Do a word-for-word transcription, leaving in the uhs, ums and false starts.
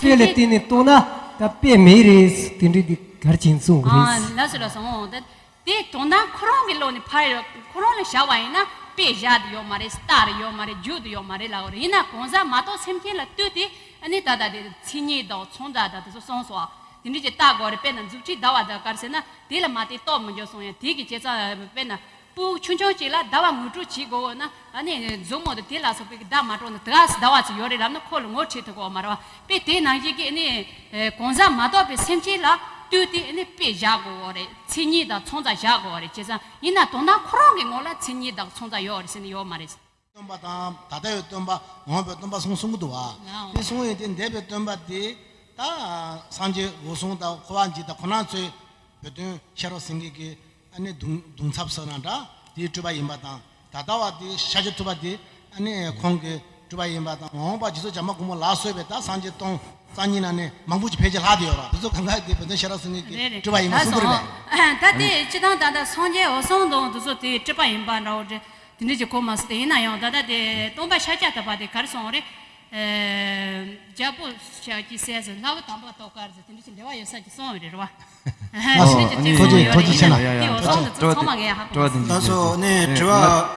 དཔེ་ལ་བརྟེན་ནས་རྟོགས་ན་ད་དཔེ་མེད་རེད། དེ་འདྲའི་འདི་གར་བྱིན་སོང་རེད། ཨ་ལགས་སོ་ལགས་སོ། འོང་ད་དེ་དོན་དག་ཁོ་རང་གི་བློ་ནས་ཕར་ཡོད། ཁོ་རང་ལ་བཞག་པ་ཡིན་ན་དཔེ་བཞག་དེ་ཡོད་མ་རེད། རྟགས་རེད་ཡོད་མ་རེད། རྒྱུ་དེ་ཡོད་མ་རེད་ལབ་རེད། ཡིན་ན་གང་ཟག་མ་གཏོགས་སེམས་ཅན་ལ་ལྟོས་ཏེ་ཨ་ནི་ད་ལྟ་དེ་མཚན་ཉིད་དང་མཚོན་བྱ་དང་དེ་ཚོ་གསུངས་སོང་། དེ་འདྲ་ཅིག་བལྟ་དགོས་རེད། དཔེར་ན་མཛུབ་ཁྲིད་ཟླ་བ་དང་ག་རེ་ཟེར་ན་དེ་ལ་མ་བལྟས་སྟོབས་མི་འབྱོར་སོང་ཡང་དེ་གི་བྱས་ཙང་དཔེར་ན། སྤུ་གུ་ཆུང་ཆུང་ཅིག་ལ་ཟླ་བ་ངོ་སྤྲོད་བྱེད་དགོས་འོ་ན་ཨ་ནི་མཛུབ་མོ་དེ་དེ་ལ་སོགས་པའི་བརྡ་མ་སྤྲོད་ན་དེ་ག་ཟླ་བ་ཚོ་ཡོད་རེད་ལབ་ན་ཁོ་ལ་ངོ་འཕྲོད་ཐུབ་ཀྱི་ཡོད་མ་རེད་བ། དཔེ་དེ་ནང་བཞིན་གྱི་ཨ་ནི་གང་ཟག་མ་གཏོགས་པའི་སེམས་ཅན་ལ་ལྟོས་ཏེ་ཨ་ནི་དཔེ་བཞག་དགོས་འོ་རེད། མཚན་ཉིད་དང་མཚོན་བྱ་བཞག་དགོས་འོ་རེད། བྱས་ཙང་ཡིན་ན་དོན་དག་ཁོ་རང་གི་ངོ་ལ་མཚན་ཉིད་དང་མཚོན་བྱ་ཡོད་རེད་ཟེར་ནས་ཡོད་མ་རེད། སྟོན་པ་དང་ད་ལྟ་བའི་སྟོན་པ་འོངས་པའི་སྟོན་པ་གསུམ་གསུང་གི་འདུག་བ། དེ་གསུང་ཡོད་དེ་འདས་པའི་སྟོན་པ་དེ་ད་སངས་རྒྱས་འོད་སྲུང་དང་འཁོར་བ་འཇིག་དང་ཁོ་རང་ཚོའི་བོད་དོན་ཤེས་རབ་སེང་གེ་གི་ཨ་ནི་གདུང་གདུང་ཚབ་ཟེར་ན་འདྲ་དེའི་སྤྲུལ་པ་ཡིན་པ་དང་། ད་ལྟ་བ་དེ་ཤཱཀྱ་ཐུབ་པ་དེ་ཨ་ནི་ཁོང་གི་སྤྲུལ་པ་ཡིན་པ་དང་། འོངས་པ་རྗེ་བཙུན་བྱམས་པ་མགོན་པོ་ལ་སོགས་པའི་ད་སངས་རྒྱས་སྟོང་རྩ་གཉིས་ནང་ནས་མང་པོ་ཅིག་ཕལ་ཆེར་ལྷག་བསྡད་ཡོད་ར། དེ་ཚོ་གང་ག་དེ་བོད་དོན་ཤེས་རབ་སེང་གེ་གི་རེད་རེད། སྤྲུལ་པ་ཡིན་པ་ལགས་གསུང་གི་རེད་སོ། པས། ད་དེ་སྤྱི་བཏང་ད་ལྟ་སངས་རྒྱས་འོད་སྲུང་དང་དེ་ཚོ་དེའི་སྤྲུལ་པ་ཡིན་པ་འདྲ་བོ་འདྲ། དེ་འདྲ་ཅིག་གོ་མ་སོང་། དེ་ཡིན་ན་ཡང་ད་ལྟ་དེ་སྟོན་པ་ཤཱཀྱ་ཐུབ་པ་དེ་ག་རེ་གསུངས་རེད། ཨེ། རྒྱལ་པོ་ཤཱཀྱའི་སྲས་སུ་ལྷ་བུ་དམ་པ་ཏོག་དཀར་ཟེར་དེ་འདྲ་ཅིག་འབྲེལ་བ་ཡོད་ས་ཅིག་གསུངས་ཡོད་རེད་རེད་བ། ཨ་དེ་འདྲ་ཅིག་ཅིག་ཐོས་རྗེ་གསུངས་ཡོད་ཐོས་རེད། རྗེ་ཆེ་ན། དེ་འོད་སྲུང་དེ་ཚོ་ཚང་མ་ངས་ཧ་གོ་མ་སོང་། ལགས་སོ། ནས་དྲི་བ་